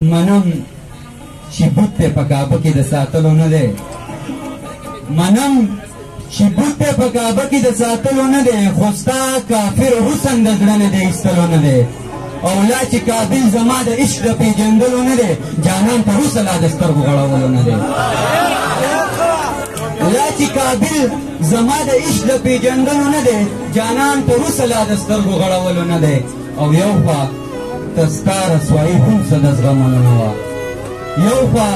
منم چې بت دی په کعبه کې د ساتلو نه دی، منم چې بت دی په کعبه کې د ساتلو نه دی، خو ستا کافر حسن د زړه نه دی ایستلو نه دی، او لا چې قابل زما د عشق د پېژندلو نه دی، جانان تر اوسه لا د سترګو غړولو نه دی، لا چې قابل زما د عشق د پېژندلو نه دی، جانان تر اوسه لا د سترګو غړولو نه دی. او یو خوا ته ستا رسوایي هم څه د زغملو نه وه، یو خوا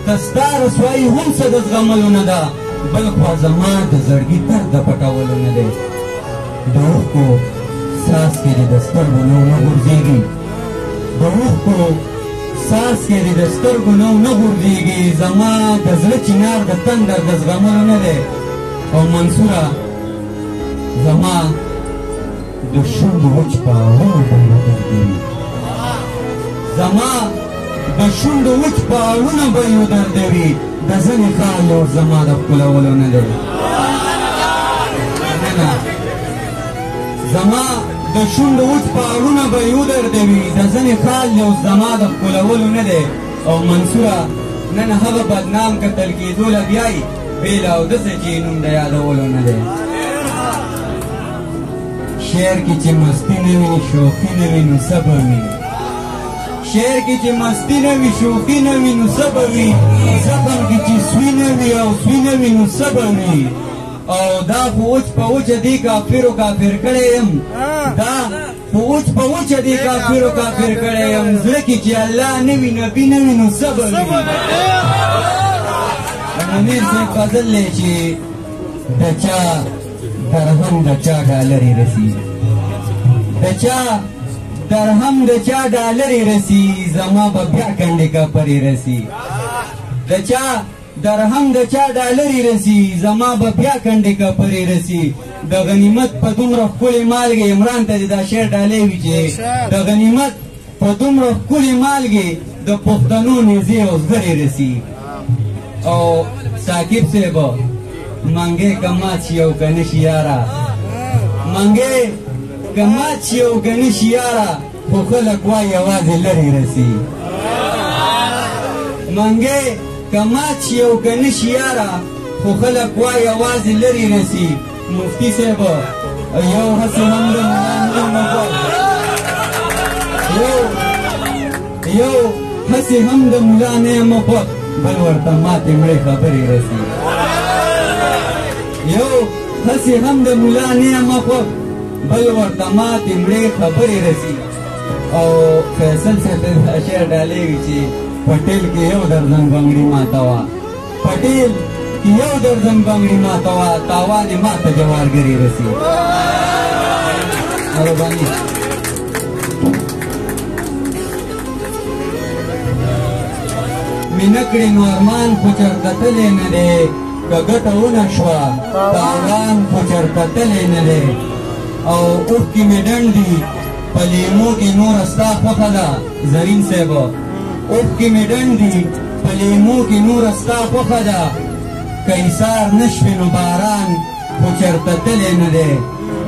ته ستا رسوایي هم څه د زغملو نه ده، بل خوا زما د زړګي درد د پټولو نه دی. د اوښکو څاڅکې دې د سترګو نه نه غورځېږي، د اوښکو څاڅکې دې د سترګو نه نه غورځېږي، زما د زړه چینار د تندر د زغملو نه دی. او منصوره زما د شونډو وچ پاړونه به یې ودردوي، زما د شونډو وچ پاړونه به یې ودردوي، د ځنې خال اوس زما د ښکلولو نه دی. نه زما د شونډو وچ پاړونه به یې ودردوي، د ځنې خال اوس زما د ښکلولو نه دی. او منصوره نن هغه بدنام کتل کېدو له بیایي بې له اودسه چې نوم د یادولو نه دی. شعر کې چې مستي نه وي شوخي نه وي نو څه به وي، شعر کې چې مستي نه وي شوخي نه وي نو څه به وي، زخم کې چې سوی نه وي او سوی نه وي نو څه به وي. او دا خو وچ په وچه دې کافرو کافر کړی یم، دا خو وچ په وچه دې کافرو کافر کړی یم، زړه کې چې الله نه وي نبي نه وي نو څه به وي. امیر صاحب فضل دی چې د چا درهم د چا ډالرې رسي، د چا درهم د چا ډالرې رسي، زما به بیا کنډې کاپرې رسي، د چا درهم د چا ډالرې رسي، زما به بیا کنډې کاپرې رسي. د غنیمت په دومره ښکلې مالګې، عمران ته دې دا شعر ډالۍ وي چې د غنیمت په دومره ښکلې مالګې د پښتنو نیزې او زغرې رسي. او ثاقب صاحب منګې که مات شي او که نه شي یاره، منګې که مات شي او که نه شي یاره، خو خلک وایي یوازې لرې رسي. منګې که مات شي او که نه شي یاره، خو خلک وایي یوازې لرې رسي. مفتي صاحب یو هسې هم د ملا یو هسې هم د ملا نه یم خوښ، بل ورته ماتې مړې خبرې رسي. یو هسې هم د ملا نه یم خوښ، بل ورته ماتې مړې خبرې رسي. او فیصل صاحب ته دا شعر ډالۍ وي چې پټیل کې یو درزن بنګړي ماته وه، پټیل کې یو درزن بنګړي ماته وه، تاوان یې ماته جوارګرې رسي. مهرباني. مې نه کړې نو ارمان خو چېرته تللی نه دی، که ګټه ونه شوه تاوان خو چېرته تللی نه دی. او اوښکې مې ډنډ دي په لیمو کې نوره ستا خوښه ده زرین صاحب، اوښکې مې ډنډ دي په لیمو کې نوره ستا خوښه ده، که ایثار نه شوې نو باران خو چېرته تللی نه دی.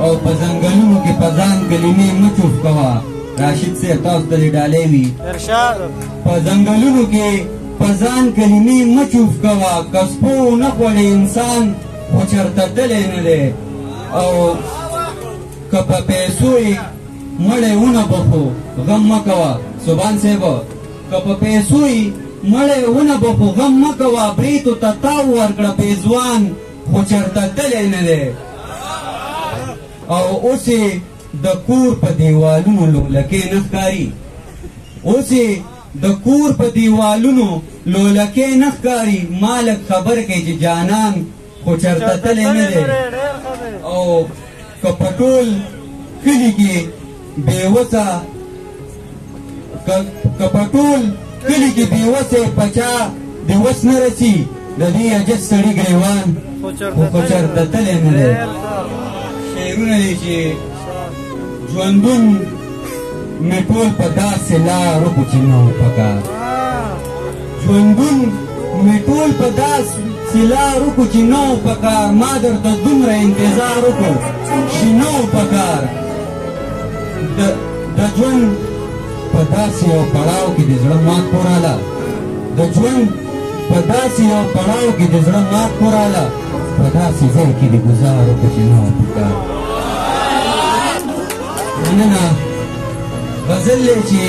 او په ځنګلونو کې په ځان کلمې مه چوف کوه، راشد صاحب تاسو ته دې ډالۍ وي، په ځنګلونو کې په ځان کلمې مه چوف کوه، که سپو ونه خوړې انسان خو چېرته تللی نه دی. او که په پیسو یې مړی ونه بخو غم مه کوه سبحان صاحب، که په پیسو یې مړی ونه بخو غم مه کوه، برېتو ته تاو ورکړه پېزوان خو چېرته تللی نه دی. او اوس یې د کور په دیوالونو لولکې نه ښکاري، اوس یې د کور په دیوالونو لولکې نه ښکاري، ما لږ خبر کړئ چې جانان خو چېرته تللی نه دی. او که په ټول کلي کې بېوسه، که په ټول کلي کې بېوسه په چا د وس نه رسي، د دې عجز سړي ګرېوان خو چېرته تللی نه دی. شعرونه دي چې ژوندون مې ټول په داسې لار وکړو چې نه و پکار، ژوندون مې ټول په داسې لار وکړو چې نه و پکار، ما درته دومره انتظار وکړو چې نه و پکار. د ژوند په داسې یو پړاو کې د زړه مات کوراله، د ژوند په داسې یو پړاو کې د زړه مات کوراله، په داسې ځای کې د ګزار وکړه چې نه وه پکار. مننه. غزل دی چې